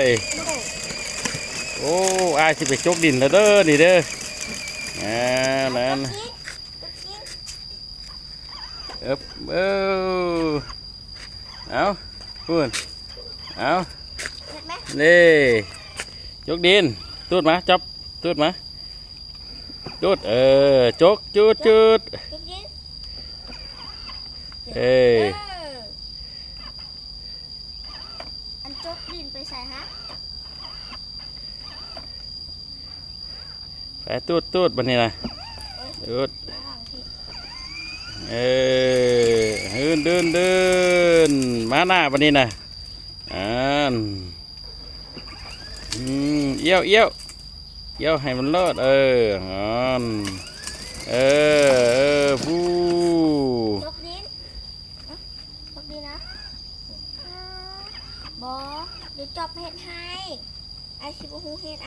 ເອີຍ ໂອ້ ອ້າຍຊິໄປຈົກດິນແລ້ວເດີ ນີ້ເດີ ອ່າ ນັ້ນ ເອີບ ເອີ ເອົາ ພຸ້ນ ເອົາ ເຮັດໄໝ? ນີ້ ຈົກດິນ ຕູດມາ ຈັບ ຕູດມາ ຕູດ ເອີ ຈົກ ຈູດ ຈູດ ຈົກດິນ ເອີ ເອີ ອັນຈົກດິນໄປໃສຫະ? ໄປຕູດ ຕູດ ບັດນີ້ນະ ຕູດ ເອີ ເດີນ ເດີນ ເດີນ ມາໜ້າບັດນີ້ນະ ອ່ານ ອືມ ອ້ຽວ ອ້ຽວ ອ້ຽວໃຫ້ມັນໂລດ ເອີ ອ່ານ ເອີ ເອີ ພູ ຈົກດິນ ຈົກດິນນະ ບໍ່ ດຽວຈອບເຮັດໃຫ້ ອ້າຍຊິບໍ່ຮູ້ເຮັດ